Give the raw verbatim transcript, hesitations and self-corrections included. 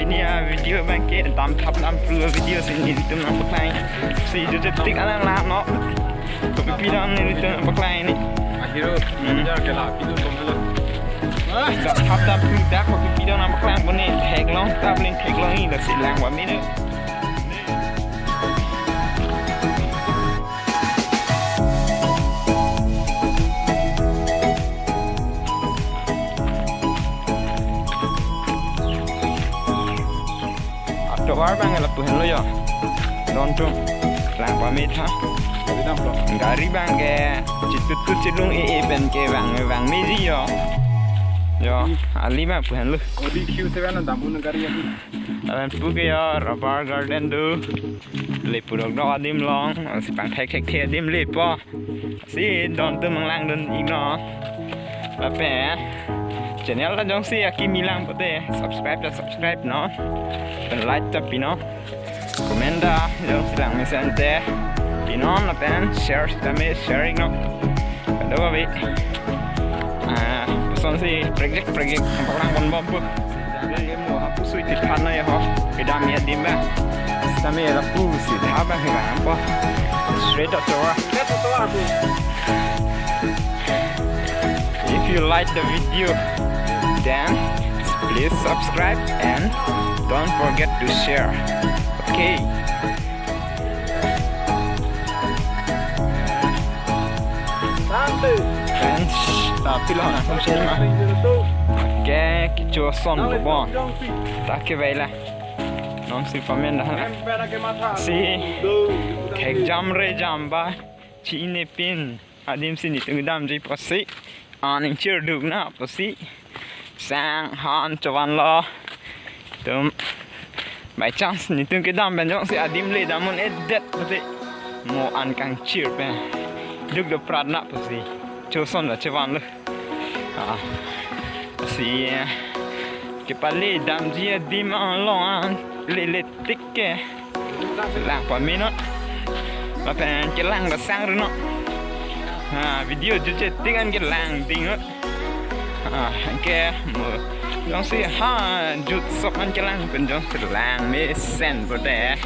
Pini avideo abangke damthap damphru avideo si nelitum nangpaklangji. Si jutje tik alang lang non. Kopi pidam nelitum nangpaklangji. Ahero, hmm, manager ke la, pintu bomelo. Damthap damphru dak kopi pidam nangpaklangpo ne, theklong, tabling theklongji, lasi lang pame non. Atovar abang lapu henlo yo. Don atum. Lang pame tha. Gari damlo. Gari abangke chitutut chilung e e pen kevang vang meji yo. Yo, ali abang pu henlo. Audi Q seven an dampo na gari ahi. Lapen puke yo, rubber garden do. Le purok do adim along. Si pangthek thekthe adim lepo. Si don atum nanglangdun iknon. Lapen channel ta jongsi akimi lang pote subscribe ta subscribe non. Pen like ta pinon. Comment ta jongsi lang mesen te pinon lapen share ta me share iknon. Kado abi. Ah, kosonsi project project nangpaklang ponbompo. Mo hapusui ti than na ya ho. Kedam ya adim abang. Sitame lapusi dha abang hegang po. Straight atovar. If you like the video, then please subscribe and don't forget to share. Okay. Friends, ta pilo na kung sini ma. Ke kecho ason ko bon. Ta kevang la. Non si pame dah la. Si thek jam re jam ba. Chinine pin. Adim si nelitum damji pusi. Aning chirduk na pusi. Sang han chovan lo. Tum by chance nelitum kedam pen jongsi adim le dam un-edet pusi. Mo an kangchir pen. Duk do prat na pusi. Choson la chovan lo. Ah. Si, eh, kepale damji adim along an lele tik ke. Lang pame non. Lapen kelang ta sang ri non. Ha, video jutje tik an kelang ding non. Ha, ke mo. Jongsi ha jut sok an kelang pen jongsi lang mesen pote.